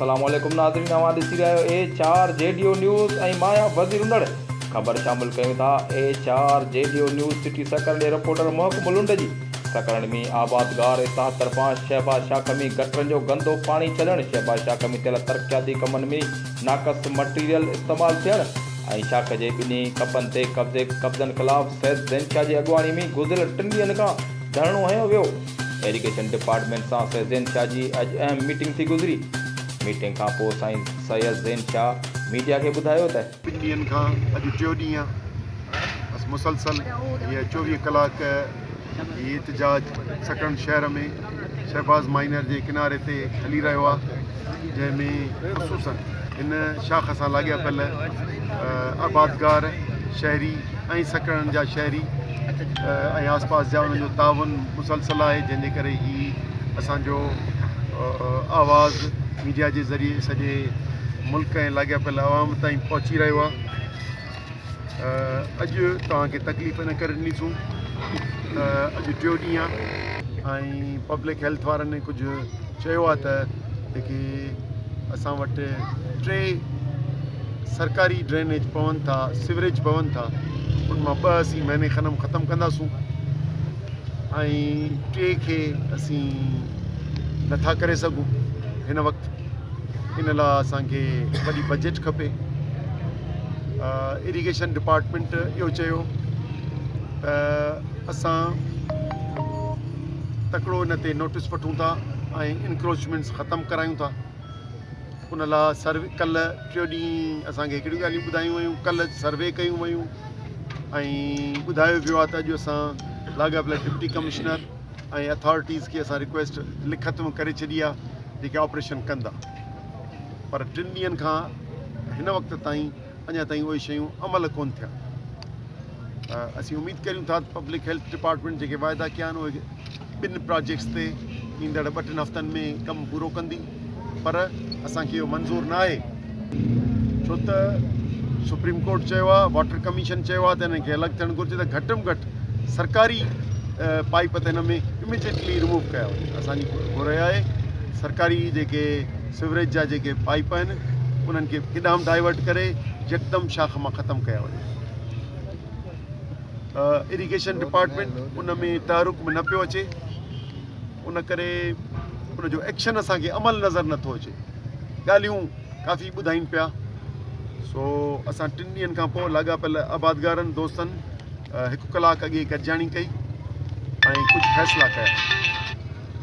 السلام عليڪم ناظرين اوهان ڏسي رهيا آهيو H R G D O news ۽ مان آهيان وزير انڙ خبر شامل ڪيون ٿا H R G D O news city Sakrand جي رپورٽر محڪم لنڊ جي سڪرنڊ ۾ آبادگار اتحاد طرفان شهباز شاخ ۾ گٽرن جو گندو پاڻي ڇڏڻ شهباز شاخ ۾ ٿيل ترقياتي ڪمن ۾ ناقص مٽيريل استعمال ٿيڻ ۽ شاخ جي ٻنهي ڪپن تي قبضي قبضن خلاف سيد زين شاهه جي اڳواڻي ۾ گذريل ٽن ڏينهن کان ڌرڻو هنيو ويو. ايريگيشن ڊپارٽمينٽ سان سيد زين شاهه جي اڄ اهم ميٽنگ ٿي گذري. ميٽنگ کان پوء سائين سيد زين شاهه ميڊيا کي ٻڌايو ته. ٻن ڏينهن کان اڄ ٽيو ڏينهن آ بس مسلسل هيء 24 ڪلاڪ هي احتجاج سڪرنڊ شهر ۾ شهباز مائنر جي ڪناري تي هلي رهيو آ جنهن ۾ خصوصن هن شاخ سان لاڳاپيل آبادگار شهري ۽ سڪرنڊ جا شهري ۽ آس پاس جا انهن جو تعاون مسلسل آهي جنهن جي ڪري هي اسان جو آواز ميڊيا جي ذريعي سڄي ملڪ ۽ لاڳاپيل عوام تائين پهچي رهيو آهي. اڄ توهان کي تڪليف ان ڪري ڏنيسون ته اڄ ٽيو ڏينهن آهي ۽ پبلڪ هيلٿ وارن ڪجهه چيو آهي ته جيڪي اسان وٽ ٽي سرڪاري ڊرينيج پون ٿا سيوريج پون ٿا ان مان ٻه اسين مهيني کن ۾ ختم ڪنداسون ۽ ٽي کي اسين نٿا ڪري سگهون هن وقت ان لاء اسانکي وڏي بجيٽ کپي اريگيشن ڊپارٽمينٽ اهو چيو ته اسان تڪڙو ان تي نوٽس وٺون ٿا ۽ انڪروچمينٽس ختم ڪرايون ٿا ان لاء سروي ڪلهه ٽيو ڏينهن اسانکي هڪڙيون ڳالهيون ٻڌايون ويون ڪلهه سروي ڪيون ويون ۽ ٻڌايو ويو آهي ته اڄ اسان لاڳاپيل ڊپٽي ڪمشنر ۽ اٿارٽيز کي اسان رڪويسٽ لکت ۾ ڪري ڇڏي آهي جيڪي آپريشن ڪندا پر ٽن ڏينهن کان هن وقت تائين اڃا تائين اهي شيون عمل ڪون ٿيا. اسين اميد ڪريون ٿا ته پبلڪ هيلٿ ڊپارٽمينٽ جيڪي واعدا ڪيا آهن اهي ٻن پراجيڪٽس تي ايندڙ ٻه ٽن هفتن ۾ ڪم پورو ڪندي پر اسان کي اهو منظور نه آهي ڇو ته سپريم ڪورٽ چيو آهي واٽر ڪميشن چيو آهي ته انهن کي الڳ ٿيڻ گهرجي ته گهٽ ۾ گهٽ سرڪاري پائيپ ته هن ۾ اميڊيٽلي ريموو ڪيا وڃن اسان جي گهر آهي سرڪاري جيڪي سيوريج جا جيڪي پائيپ آهن انهن کي ڪيڏانهن ڊائيورٽ ڪري يڪدم شاخ مان ختم ڪيا وڃن. اريگيشن ڊپارٽمينٽ ان ۾ تحرڪ ۾ نه پيو اچي ان ڪري ان جو ايڪشن اسان کي عمل نظر نٿو اچي. ڳالهيون ڪافي ٻڌائين پيا سو اسان ٽن ڏينهن کان پوء لاڳاپيل آبادگارن دوستن هڪ ڪلاڪ اڳي گڏجاڻي ڪئي ۽ ڪجهه فيصلا ڪيا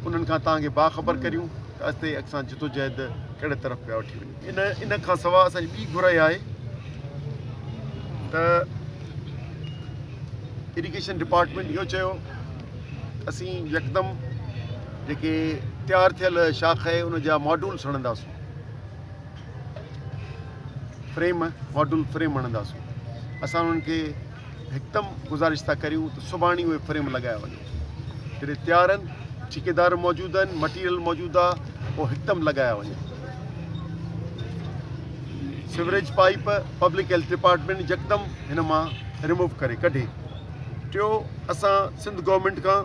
انهن کان توهان کي باخبر ڪريون ته اڳتي اسان جدوجهد ڪهڙي طرف پيا وٺي وڃون. ان ان کان سواء اسان جي ٻي گهر اها آهي ته اريگيشن ڊپارٽمينٽ اهو چيو اسين يڪدم جيڪي تيار ٿيل شاخ آهي ان جا ماڊولس هڻنداسون فريم ماڊول فريم هڻنداسون اسان انهن کي هڪدم گذارش ٿا ڪريون ته سڀاڻي اهي فريم لڳايا وڃن جڏهن تيار آهن ٺيڪيدار موجود آهن مٽيريل موجود آهي اهو هڪدم لڳايا وڃن sewerage pipe public health department يڪدم هن مان ريموو ڪري ڪڍي ٽيو اسان سنڌ گورنمينٽ کان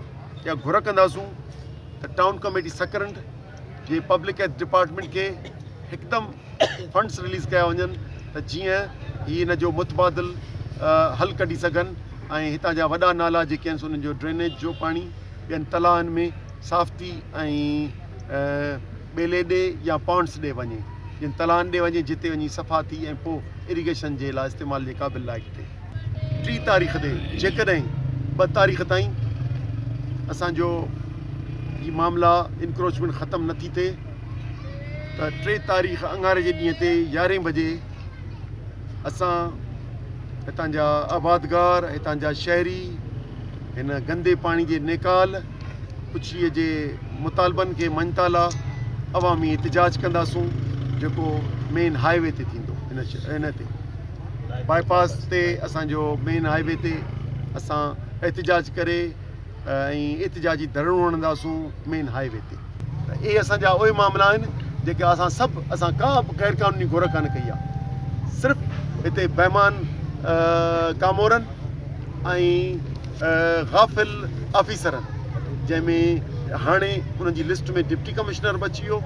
اها گهر ڪنداسون ته ٽائون ڪميٽي سڪرنڊ جي پبلڪ هيلٿ ڊپارٽمينٽ کي هڪدم فنڊس رليز ڪيا وڃن ته جيئن هي ان جو متبادل حل ڪڍي سگهن ۽ هتان جا وڏا نالا جيڪي آهن سو انهن جو ڊرينيج جو پاڻي ٻين تلاهن ۾ صاف ٿي ۽ ٻيلي ڏي يا پانڊس ڏي وڃي جن تلاهن ڏي وڃي جتي وڃي صفا ٿي ۽ پوء اريگيشن جي لاء استعمال جي قابل لائق ٿئي. ٽي تاريخ تي جيڪڏهن ٻه تاريخ تائين اسان جو هي معاملا انڪروچمينٽ ختم نه ٿي ٿئي ته ٽي تاريخ اڱاري جي ڏينهن تي يارهين بجي اسان هتان جا آبادگار هتان جا شهري هن گندي پاڻي جي نيڪال پڇڙي جي مطالبن کي مڃتا لا عوامي احتجاج ڪنداسون جيڪو مين هاء وي تي ٿيندو هن تي باء پاس تي اسان جو مين هاء وي تي اسان احتجاج ڪري ۽ احتجاجي ڌرڻو هڻنداسون مين هاء وي تي. ته اهي اسان جا اهي معاملا آهن جيڪي اسان سڀ اسان ڪا به غير قانوني گهر ڪانه ڪئي آهي صرف هتي بيمان ڪامورن ۽ غافل آفيسرن جنهن ۾ هاڻي انهن جي لسٽ ۾ ڊپٽي ڪمشنر به اچي ويو.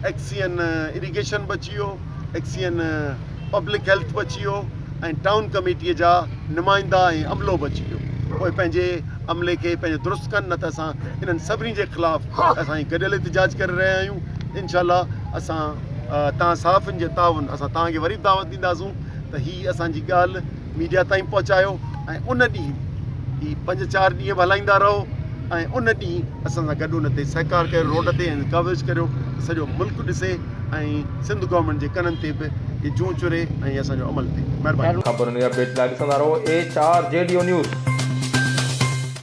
ايڪسين اريگيشن بچي ويو، ايڪسين پبلڪ هيلٿ بچي ويو ۽ ٽائون ڪميٽيء جا نمائندا ۽ عملو بچي ويو. اهي پنهنجي عملي کي پنهنجو درست ڪن نه ته اسان انهن سڀني جي خلاف اسان هي گڏيل احتجاج ڪري رهيا آهيون. انشاء الله اسان توهان صحافين جي تعاون اسان توهان کي وري به دعوت ڏينداسون ته هي اسان جي ڳالهه ميڊيا تائين پهچايو ۽ ان ڏينهن هي پنج چار ڏينهن به هلائيندا رهو ۽ ان ڏينهن اسان سان گڏ ان تي سهڪار ڪريو روڊ تي ۽ ڪوريج ڪريو ته سڄو ملڪ ڏسي ۽ سنڌ گورنمينٽ جي ڪنن تي به هي جون چري ۽ اسان جو عمل ٿئي. مهرباني. خبرن ۽ اپڊيٽس لاء ڏسندا رهو H R G D O news.